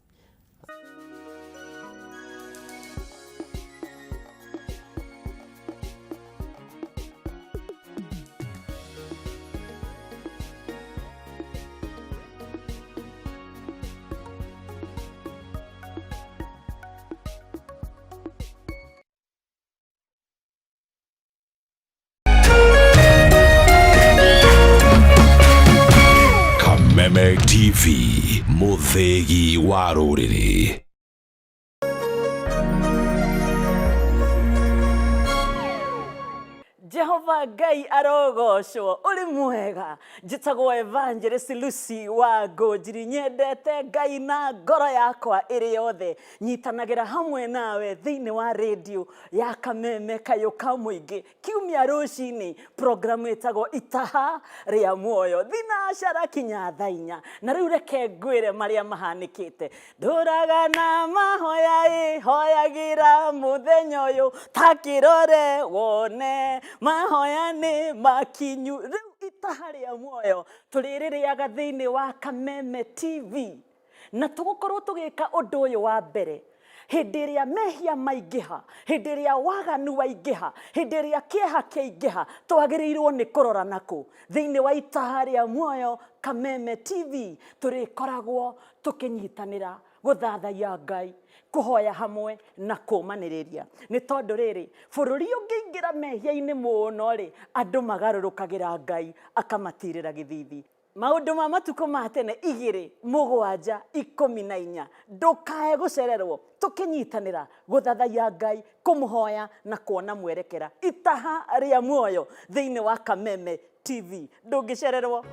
Kameme TV, mũthĩgi wa rũrĩrĩ. Jehova Ngai arogocwo. Ũrĩ mwega? Njĩtagwo Evangelist Lucy wa Ngũnjiri. Nyendete Ngai na ngoro yakwa ĩrĩ yothe. Nyitanagĩra hamwe nawe thĩinĩ wa rĩndiũ ya Kameme Kayũ ka Mũingĩ kiumia rũcinĩ, programu ĩtagwo Itaha rĩa Muoyo, thinacara kinya thaa 4. Na rĩu reke ngwĩre marĩa mahanĩkĩte. Ndũraga na mahoya ĩ, hoyagĩra mũthenya ũyũ, ta kĩrore wone mahoya nĩ makinyu. Rĩu Itaha rĩa Muoyo tũrĩrĩrĩaga thĩinĩ wa Kameme TV, na tũgũkorwo tũgĩka ũndũ ũyũ wa mbere: hĩndĩ ĩrĩa mehia maingĩha, hĩndĩ ĩrĩa waganu waingĩha, hĩndĩ ĩrĩa kĩeha kĩaingĩha, twagĩrĩirwo nĩ kũrora nakũ? Thĩinĩ wa Itaha rĩa Muoyo Kameme TV tũrĩkoragwo tũkĩnyitanĩra gũthathaiya Ngai, kũhoya hamwe na kũmanĩrĩria, nĩ tondũ rĩrĩ, bũrũri ũngĩingĩra mehia-inĩ mũno rĩ, andũ magarũrũkagĩra Ngai akamatirĩra gĩthithi. Maũndũ ma matukũ ma tene 2 7 14. Ndũkae gũcererwo tũkĩnyitanĩra gũthathaiya Ngai, kũmũhoya na kuona mwerekera itaha rĩa muoyo thĩinĩ wa Kameme TV. Ndũngĩcererwo.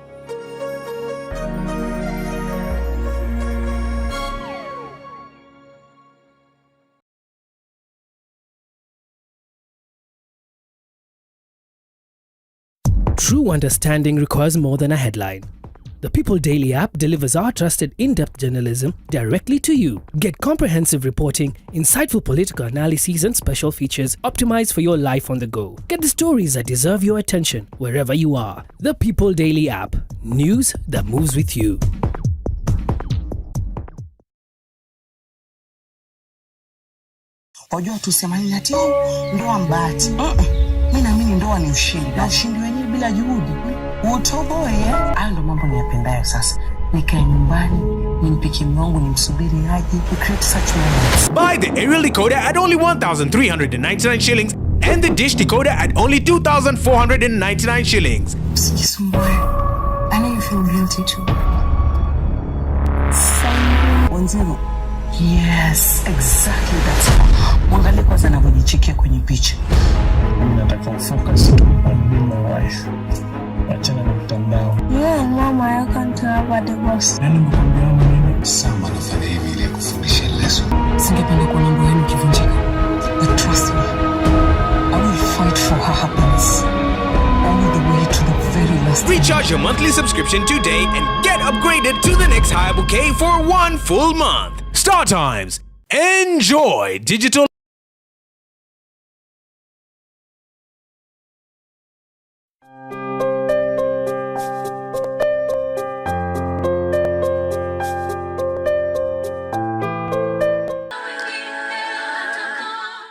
True understanding requires more than a headline. The People Daily app delivers our trusted in-depth journalism directly to you. Get comprehensive reporting, insightful political analyses, and special features optimized for your life on the go. Get the stories that deserve your attention wherever you are. The People Daily app. News that moves with you. Wajua tusemani ati ndoa mbahati. Mimi naamini ndoa ni ushindi, na ushindi wenyewe bila juhudi utoboe. Hayo ndo mambo niyapendayo sasa. Nikae nyumbani nimpikie mume wangu, nimsubiri aje, we create such moments. Buy the aerial decoder at only 1,399 shillings and the dish decoder at only 2,499 shillings. Usijisumbue. I know you feel guilty too. 10. Yes, exactly, that's her. Mwangalie kwanza anavyojichekia kwenye picha. Mimi nataka ufocus tu on being my wife. Achana na mtandao. Yeah, mama, I can't have a divorce. Nani amekwambia maneno? Sam anafanya hivi ili akufundishe lesson. Singependa kuona ndoa yenu ikivunjika. But trust me, I will fight for her happiness all the way to the very last. Recharge your monthly subscription today and get upgraded to the next higher bouquet for 1 full month. Star Times. Enjoy digital.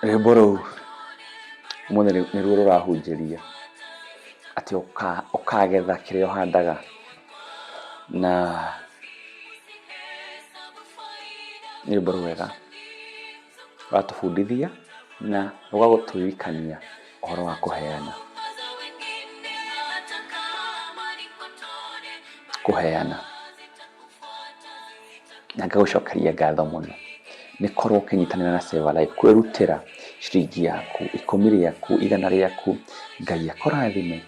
Rwĩmbo rũu ũmũthĩ nĩruo rũrahunjĩria atĩ ũkagetha kĩrĩa ũhandaga, na nĩ rwĩmbo rwega rũratũbundithia na rũgatũririkania ũhoro wa kũheana, kũheana. Na ngagũcokeria ngatho mũno nĩ korwo ũkĩnyitanĩra na Save a Life, kwĩrutĩra ciringi yaku, 10 rĩaku, 100 rĩaku, Ngai akũrathime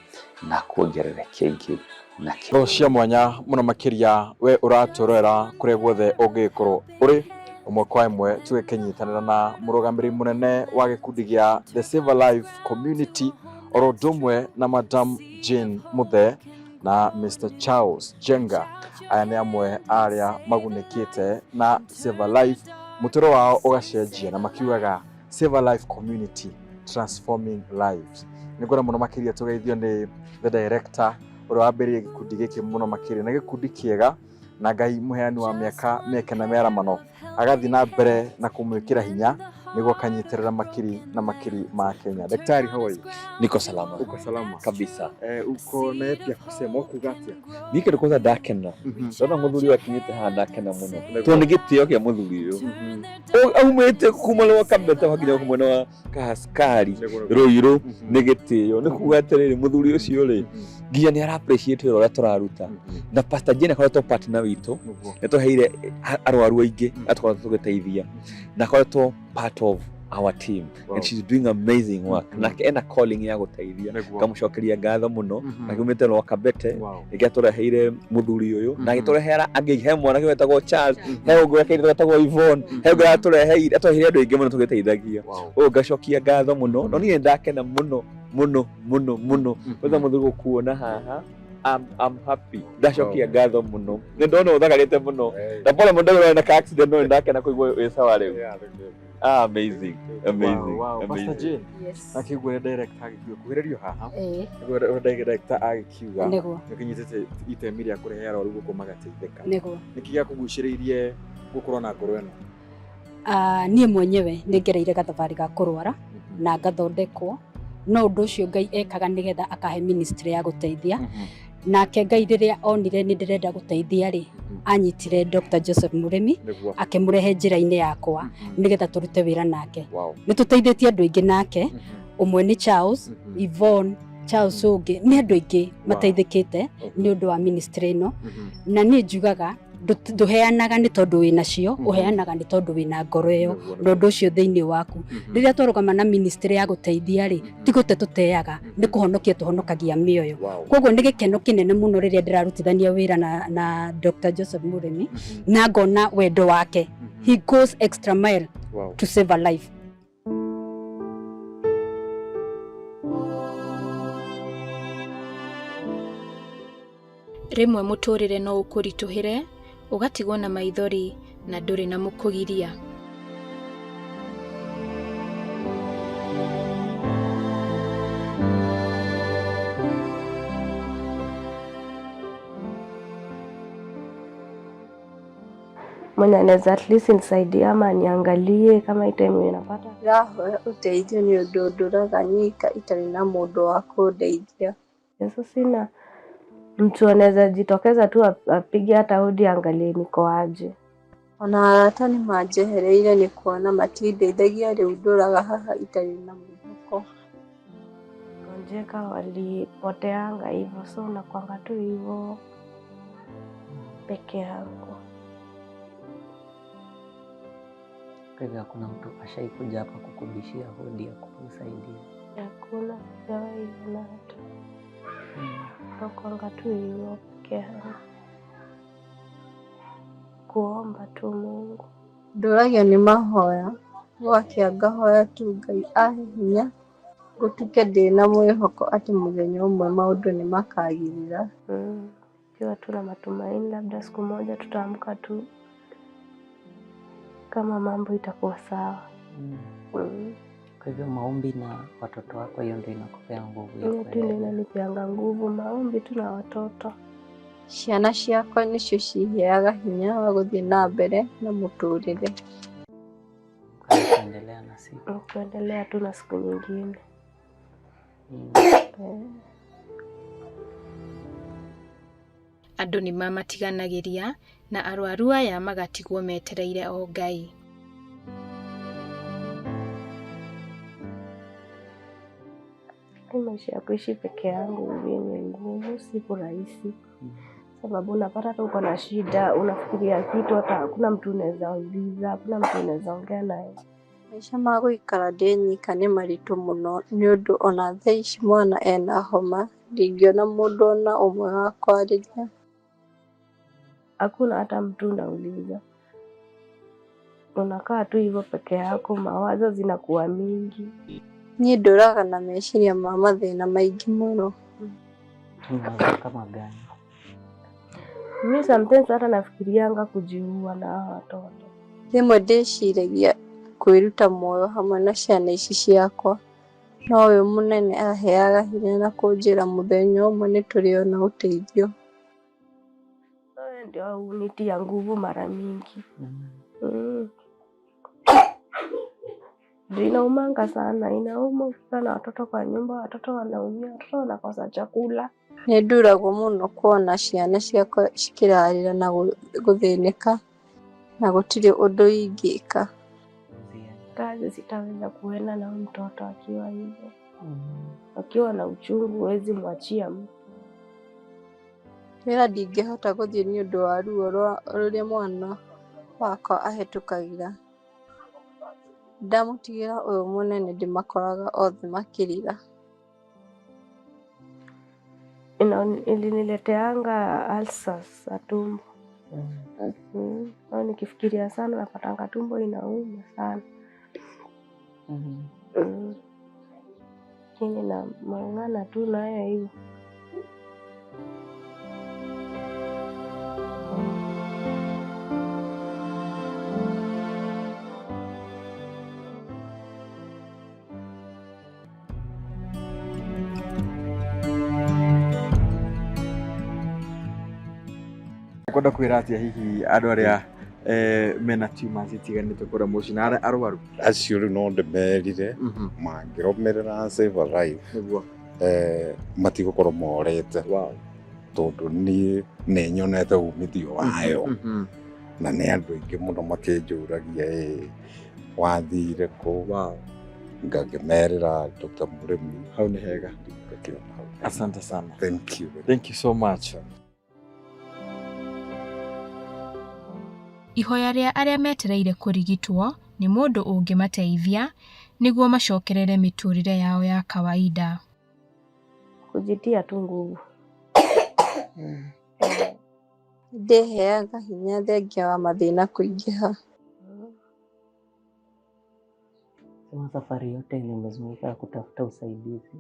na akuongerere kĩngĩ na kĩngĩ. Thoo cia mwanya mũno makĩria we ũratũrorera kũrĩa guothe ũngĩgĩkorwo ũrĩ, ũmwe kwa ĩmwe tũgĩkĩnyitanĩra na mũrũgamĩrĩri mũnene wa gĩkundi gĩa The Save a Life Community oro ũndũ ũmwe na Madam Jane Muthee na Mr Charles Jenga. Aya nĩ amwe arĩa magunĩkĩte na Save a Life, mũtũrĩre wao ũgacenjia na makiugaga Save a Life Community Transforming Lives. Nĩ ngwenda mũno makĩria tũgeithio nĩ the director ũrĩa wambĩrĩirie gĩkundi gĩkĩ mũno makĩria, na gĩkundi kĩega na Ngai mũheani wa mĩaka mĩeke na mĩaramano agathiĩ na mbere na kũmwĩkĩra hinya nĩguo akanyitĩrĩra makiri na makiri ma Kenya. Daktari, how are you? Niko salama. Uko salama? Kabisa. Uko na yapi ya kusema ukuga atia? Niĩ kĩndũ kwanza ndakena. Ndona mũthuri ũyũ akinyĩte haha ndakena mũno. Tondũ nĩ gĩtĩo kĩa mũthuri ũyũ. Aumĩte kuma rwa Kabete hakinya gũkũ mwena wa Kahaskari, Ruiru, nĩ gĩtĩo. Nĩ kuga atĩrĩrĩ, mũthuri ũcio rĩ, nginya nĩ ara appreciate wĩra ũrĩa tũraruta. Na Pastor Jane akoretwo partner witũ, nĩ tũheire arwaru aingĩ arĩa tũkoretwo tũgĩteithia, na akoretwo part of our team. And she's doing amazing work. Nake ena calling ya gũteithia. Ngamũcokeria ngatho mũno. Akiumĩte rwa Kabete, nĩkĩo atũreheire mũthuri ũyũ, na agĩtũrehera angĩ, he mwanake wetagwo Charles, he ũngĩ wekaire wetagwo Yvonne, he ũngĩ atũreheire, atũreheire andũ aingĩ mũno tũgĩteithagia. Ũyũ ngacokia ngatho mũno, no niĩ nĩndakena mũno mũno mũno mũno. Kwanza mũthuri gũkuona haha, I'm happy. Ndacokia ngatho mũno. Nĩ ndona ũthakarĩte mũno. Na pole mũno ndagũra na ka accident, no nĩndakena kũigua wĩ sawa rĩu. Amazing, amazing, Wow, wow. Pastor amazing. Jane. Yes. Akĩigua ũrĩa director agĩkiuga, kuhĩrĩrio haha. Ĩĩ. Nĩguo ũrĩa director agĩkiuga. Nĩguo. Nĩũkĩnyitĩte itemi rĩa kũrehe arwaru gũkũ magateithĩka. Nĩguo. Nĩkĩ gĩakũgucĩrĩirie gũkorwo na ngoro ĩno? Niĩ mwenyewe nĩ ngereire gathabarĩ ga kũrwara na ngathondekwo, no ũndũ ũcio Ngai ekaga nĩgetha akahe ministry ya gũteithia. Nake Ngai rĩrĩa onire nĩ ndĩrenda gũteithia rĩ, anyitire Dr. Joseph Mũrĩmi akĩmũrehe njĩra-inĩ yakwa nĩgetha tũrute wĩra nake. Nĩ tũteithĩtie andũ aingĩ nake, ũmwe nĩ Charles, Yvonne, Charles ũngĩ nĩ andũ aingĩ mateithĩkĩte nĩ ũndũ wa ministry ĩno. Na niĩ njugaga ndũheanaga nĩ tondũ wĩna cio, ũheanaga nĩ tondũ wĩna ngoro ĩyo na ũndũ ũcio thĩinĩ waku. Rĩrĩa twarũgama na ministry ya gũteithia rĩ, ti gũte tũteaga, nĩ kũhonokia tũhonokagia mĩoyo. Koguo nĩ gĩkeno kĩnene mũno rĩrĩa ndĩrarutithania wĩra na Dr. Joseph Mũrĩmi, na ngona wendo wake. He goes extra mile to save a life. Rĩmwe mũtũrĩre no ũkũritũhĩre, ũgatigwo na maithori na ndũrĩ na mũkũgiria. Mwenye anaweza at least nisaidia ama niangalie kama hii time ninapata. Ndĩrahoya ũteithio nĩ ũndũ ndũraga nyika itarĩ na mũndũ wa kũndeithia. Sasa sina mtu anaweza jitokeza tu apige hata hodi angalie niko aje. Ona arata nĩ manjehereire nĩ kuona matindeithagia rĩu ndũraga haha itarĩ na mwĩhoko. Gonjeka walipoteanga hivyo, so nakwanga tu hivyo peke yangu. Kwa hivyo hakuna mtu ashaikuja hapa kukubishia hodi ya kukusaidia? Hakuna, sijawahi ona hata. Nakwanga tu hivyo peke yangu. Kuomba tu Mungu. Ndũragio nĩ mahoya, gwakĩa ngahoya tu Ngai ahe hinya ngũtuke ndĩna mwĩhoko atĩ mũthenya ũmwe maũndũ nĩ makagĩrĩra. Kiwa tu na matumaini labda siku moja tutaamka tu kama mambo itakuwa sawa. Kwa hivyo maombi na watoto wako hiyo ndio inakupea nguvu ya Hiyo tu ndio kuendelea. inanipeanga nguvu, maombi tu na watoto. Ciana ciakwa nĩcio ciheaga hinya wa gũthiĩ na mbere na mũtũrĩre. Kuendelea na siku. Kuendelea tu na siku nyingine. Andũ nĩ mamatiganagĩria na arwaru aya magatigwo metereire o Ngai. Maisha ya kuishi peke yangu hivi ni ngumu, si rahisi. Sababu unapata hata uko na shida, unafikiria kitu hata hakuna mtu unaweza uliza, hakuna mtu unaweza ongea naye. Maica ma gũikara ndĩ nyika nĩ maritũ mũno nĩ ũndũ ona thaa ici mwana ena homa ndingĩona mũndũ ona ũmwe wa kwarĩria. Hakuna hata mtu unauliza. Unakaa tu hivyo peke yako, mawazo zinakuwa mingi. Niĩ ndũraga na meciria ma mathĩna maingĩ mũno. Mawazo kama gani? Mimi sometimes hata nafikirianga kujiua na hawa watoto. Rĩmwe ndĩciragia kwĩruta muoyo hamwe na ciana ici ciakwa, no ũyũ mũnene aheaga hinya na kũnjĩra mũthenya ũmwe nĩtũrĩona ũteithio. Ndio unitia nguvu mara mingi. Ndio inaumanga sana, inauma ukikaa na watoto kwa nyumba, watoto wanaumia, watoto wanakosa chakula. Nĩ nduragwo mũno kuona ciana ciakwa cikĩrarĩra na gũthĩnĩka na gũtirĩ ũndũ ingĩka. Kazi sitaweza kuenda na mtoto akiwa hivyo. Akiwa na uchungu huwezi mwachia mtu. Wĩra ndingĩhota gũthiĩ nĩ ũndũ wa ruo rwa rũrĩa mwana wakwa ahĩtũkagĩra. Ndamũtigĩra ũyũ mũnene ndĩmakoraga othe makĩrĩra. Ilinileteanga ulcers za tumbo. Au nikifikiria sana napatanga tumbo inauma sana. Lakini na mang'ana tu nayo hivyo. Kwenda kwira atia hihi andu aria mena tumors itiganite kuria mucii na aria arwaru acio riu no ndimerire mangĩrũmĩrĩra Save a Life nĩguo matigũkorwo morĩte tondu niĩ nĩ nyonete umithio wayo na nĩ andũ aingĩ mũno makĩnjũragia ĩ wathire kũ. Ngakĩmerĩra Dr. Mũrĩmi. Hau nĩ hega. Ngakĩona hau. Asante sana. Thank you. Thank you so much. Ihoya rĩa arĩa metereire kũrigitwo nĩ mũndũ ũngĩmateithia nĩguo macokerere mĩtũrĩre yao ya kawaida. Kujitia tu nguvu. Ndĩheaga hinya thengia wa mathĩna kũingĩha. Sema safari yote yenye umezunguka kutafuta usaidizi,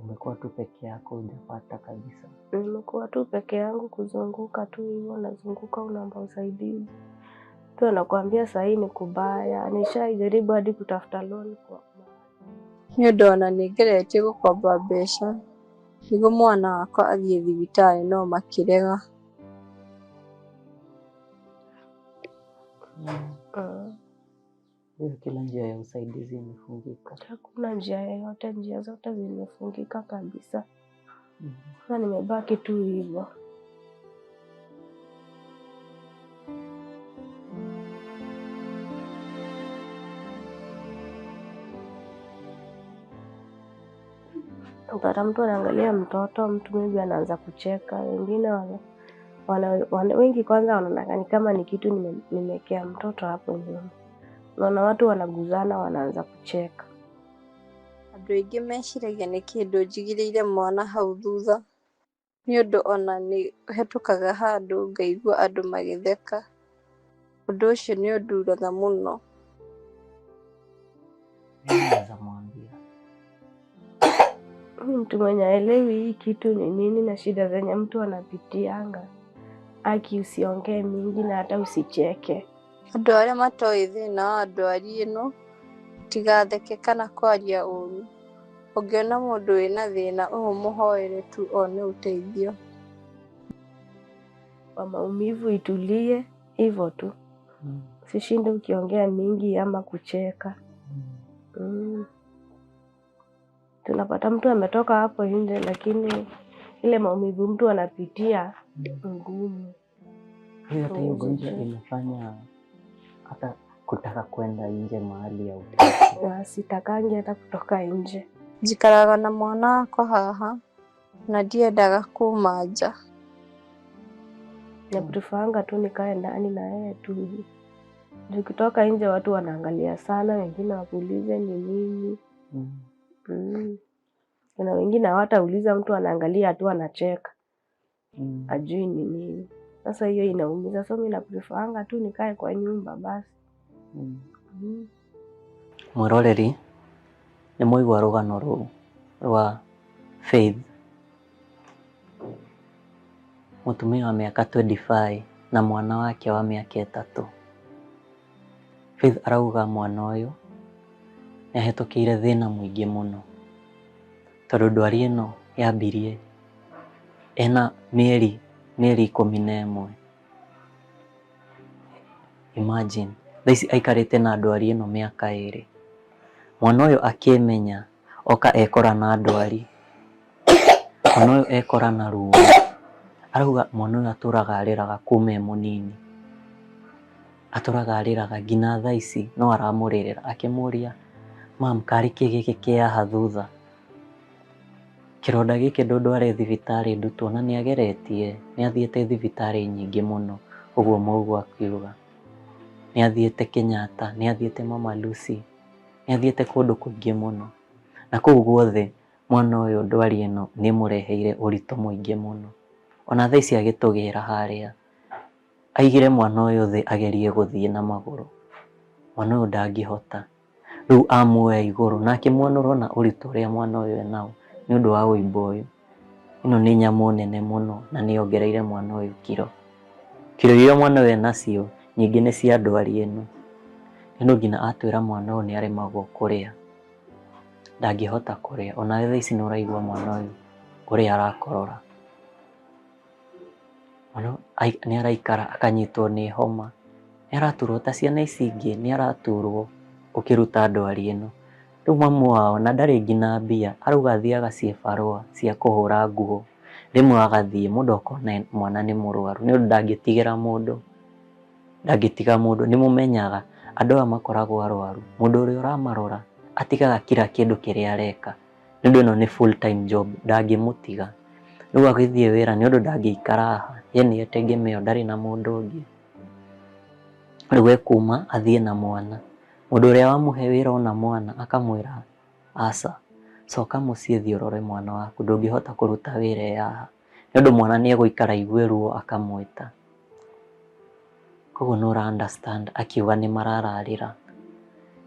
umekuwa tu peke yako, hujapata kabisa. Nimekuwa tu peke yangu kuzunguka tu hivyo, nazunguka unaomba usaidizi. Mtu anakuambia sahii ni kubaya, nishaijaribu hadi kutafuta loan kwa Nĩ ũndũ ona nĩ ngeretie gũkomba mbeca nĩguo mwana wakwa athiĩ thibitarĩ no makĩrega. Hiyo kila njia ya usaidizi imefungika. Hakuna njia yoyote, njia zote zimefungika kabisa. Sasa nimebaki tu hivyo. Utapata mtu anaangalia mtoto, mtu maybe anaanza kucheka, wengine wengi kwanza wanaona ni kama ni kitu nimekea mtoto hapo nyuma. Unaona watu wanaguzana wanaanza kucheka. Andũ aingĩ meciragia nĩ kĩndũ njigĩrĩire mwana hau thutha nĩ ũndũ ona nĩ hetũkaga handũ ngaigua andũ magĩtheka. Ũndũ ũcio nĩ ũnduraga mũno. Naweza mwambia Mtu mwenye haelewi hii kitu ni nini na shida zenye mtu anapitianga, aki usiongee mingi na hata usicheke. Andũ arĩa matoĩ thĩna wa ndwari ĩno tigatheke kana kwaria ũru. Ũngĩona mũndũ wĩna thĩna ũyũ mũhoere tu one ũteithio. Kwa maumivu itulie hivyo tu, usishinde ukiongea mingi ama kucheka. Tunapata mtu ametoka hapo nje, lakini ile maumivu mtu anapitia ngumu. Hiyo hata hiyo ugonjwa imefanya hata kutaka kwenda nje mahali ya utaki. Sitakangi hata kutoka nje. Njikaraga na mwana wakwa haha na ndiendaga kuma nja. Na preferanga tu nikae ndani na yeye tu. Ukitoka nje watu wanaangalia sana, wengine wakuulize ni nini. Kuna wengine hawatauliza, mtu anaangalia tu anacheka. Ajui ni nini. Sasa hiyo inaumiza. So mimi na preferanga tu nikae kwa nyumba basi. Mwiroreri nĩ mwaigua rũgano rũu rwa Faith, mũtumia wa mĩaka 25 na mwana wake wa mĩaka 3. Faith arauga mwana ũyũ nĩ ahĩtũkĩire thĩna mũingĩ mũno tondũ ndwari ĩno yambirie ena mĩeri 11. Imagine thaa ici aikarĩte na ndwari ĩno mĩaka 2. Mwana ũyũ akĩmenya oka ekora na ndwari, mwana ũyũ ekora na ruo. Arauga mwana ũyũ atũraga arĩraga kuma e mũnini, atũraga arĩraga nginya thaa ici no aramũrĩrĩra akĩmũria, mam, karĩ kĩ gĩkĩ kĩ haha thutha? Kĩronda gĩkĩ ndũndware thibitarĩ ndutwo. Na nĩ ageretie, nĩ athiĩte thibitarĩ nyingĩ mũno, ũguo mũguo akiuga. Nĩ athiĩte Kenyatta, nĩ athiĩte Mama Lucy, nĩ athiĩte kũndũ kũingĩ mũno. Na kũu guothe mwana ũyũ ndwari ĩno nĩ ĩmũreheire ũritũ mũingĩ mũno. Ona thaa ici agĩtũgĩra harĩa, aigire mwana ũyũ thĩ agerie gũthiĩ na magũrũ. Mwana ũyũ ndangĩhota. Rĩu amuoya igũrũ nake mwana ũrona ũritũ ũrĩa mwana ũyũ enao nĩ ũndũ wa ũimbo ũyũ. Ĩno nĩ nyamũ nene mũno na nĩ yongereire mwana ũyũ kiro. Kiro iria mwana ũyũ enacio nyingĩ nĩ cia ndwari ĩno. Nĩ ũndũ nginya atwĩra mwana ũyũ nĩ aremagwo kũrĩa, ndangĩhota kũrĩa. Ona thaa ici nĩ ũraigua mwana ũyũ ũrĩa arakorora. Mwana nĩ araikara akanyitwo nĩ homa, nĩ araturwo ta ciana ici ingĩ, nĩ araturwo ũkĩruta ndwari ĩno. Rĩu mamu wao na ndarĩ nginya mbia, arauga athiaga ciĩbarũa cia kũhũra nguo. Rĩmwe agathiĩ mũndũ akona mwana nĩ mũrwaru, nĩ ũndũ ndangĩtigĩra mũndũ, ndangĩtiga mũndũ. Nĩ mũmenyaga andũ aya makoragwo arwaru, mũndũ ũrĩa ũramarora Atigaga kira kĩndũ kĩrĩa areka nĩ ũndũ ĩno nĩ full time job, ndangĩmũtiga. Rĩu agĩthiĩ wĩra nĩ ũndũ ndangĩikara haha, ye nĩye tegemeo, ndarĩ na mũndũ ũngĩ. Rĩu ekuma athiĩ na mwana. Mũndũ ũrĩa wamũhe wĩra ona mwana akamwĩra aca, coka mũciĩ thiĩ ũrore mwana waku, ndũngĩhota kũruta wĩra e haha. Nĩ ũndũ mwana nĩ egũikara aigue ruo akamwĩta. Koguo nĩ ũra understand akiuga nĩ marararĩra.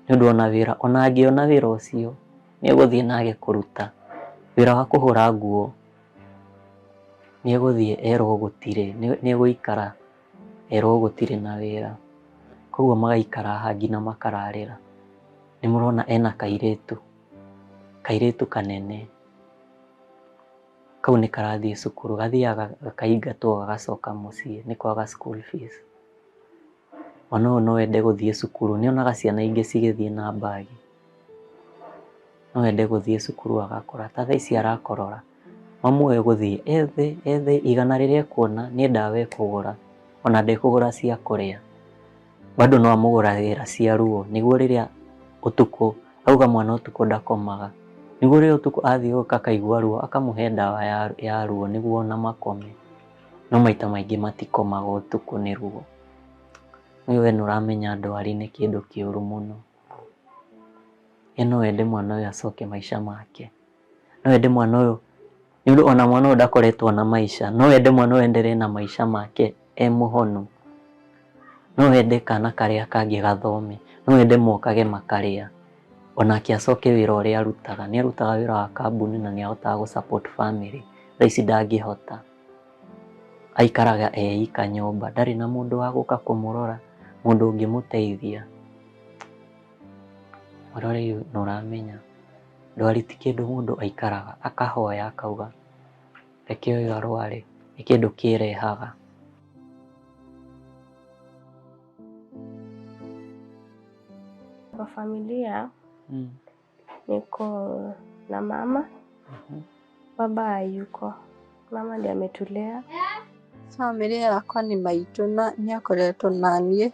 Nĩ ũndũ ona wĩra, ona angĩona wĩra ũcio nĩ egũthiĩ na age kũruta. Wĩra wa kũhũra nguo nĩ egũthiĩ erwo gũtirĩ, nĩ egũikara erwo gũtirĩ na wĩra. Koguo magaikara haha nginya makararĩra. Nĩ mũrona ena kairĩtu, kairĩtu kanene. Kau nĩ karathiĩ cukuru, gathiaga gakaingatwo gagacoka mũciĩ nĩ kwaga school fees. Mwana ũyũ no ende gũthiĩ cukuru, nĩ onaga ciana ingĩ cigĩthiĩ na mbagi. No ende gũthiĩ cukuru agakora, ta thaa ici arakorora. Mamu ũyũ egũthiĩ ethe ethe igana rĩrĩa ekuona nĩ ndawa ekũgũra, ona ndekũgũra cia kũrĩa. Bado no amũgũragĩra cia ruo nĩguo rĩrĩa ũtukũ, auga mwana ũtukũ ndakomaga, nĩguo rĩrĩa ũtukũ athiũrũrũka akaigua ruo akamũhe ndawa ya ruo nĩguo ona makome. No maita maingĩ matikomaga ũtukũ nĩ ruo. Rĩu we nĩ ũramenya ndwari nĩ kĩndũ kĩũru mũno. Ye no ende mwana ũyũ acoke maica make. No ende mwana ũyũ, nĩ ũndũ ona mwana ũyũ ndakoretwo na maica, no ende mwana ũyũ endelee na maica make e mũhonu. No ende kana karĩa kangĩ gathome, no ende mokage makarĩa, onake acoke wĩra ũrĩa arutaga. Nĩ arutaga wĩra wa kambuni na nĩ ahotaga gũ support family, thaa ici ndangĩhota. Aikaraga e ika nyũmba, ndarĩ na mũndũ wa gũka kũmũrora, mũndũ ũngĩmũteithia. Mwĩroreri nĩ ũramenya, ndwari ti kĩndũ mũndũ aikaraga akahoya akauga reke ũyũ arware, nĩ kĩndũ kĩrehaga. Kwa familia niko na mama, baba hayuko. Mama ndiye ametulea. Bamĩrĩ yakwa nĩ maitũ na nĩ akoretwo naniĩ,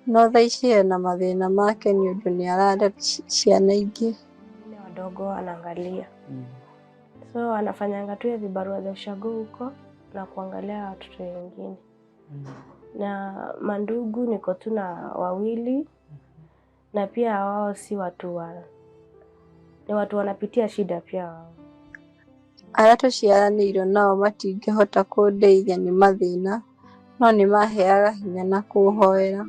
no thaa ici ena mathĩna make nĩ ũndũ nĩ ararera ciana ingĩ. Wengine wadogo anaangalia. So anafanyanga tu ya vibarua za ushago huko na kuangalia watoto wengine. Na mandugu niko tu na wawili, na pia wao si watu wa, ni watu wanapitia shida pia wao. Arĩa tũciaranĩirwo nao matingĩhota kũndeithia nĩ mathĩna, no nĩ maheaga hinya na kũhoera.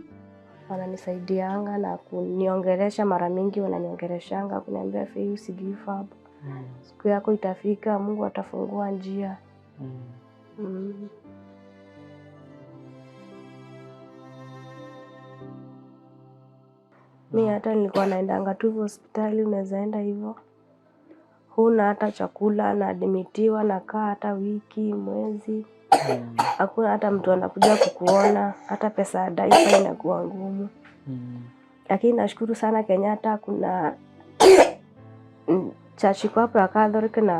Wananisaidianga na kuniongelesha, mara mingi wananiongeleshanga kuniambia, Faith, usi give up. Siku yako itafika, Mungu atafungua njia. Mi hata nilikuwa naendanga tu hivyo hospitali, unaweza enda hivyo huna hata chakula, naadmitiwa, nakaa hata wiki, mwezi, hakuna hata mtu anakuja kukuona, hata pesa ya diaper inakuwa ngumu. Lakini nashukuru sana Kenyatta, kuna church iko hapo ya Catholic na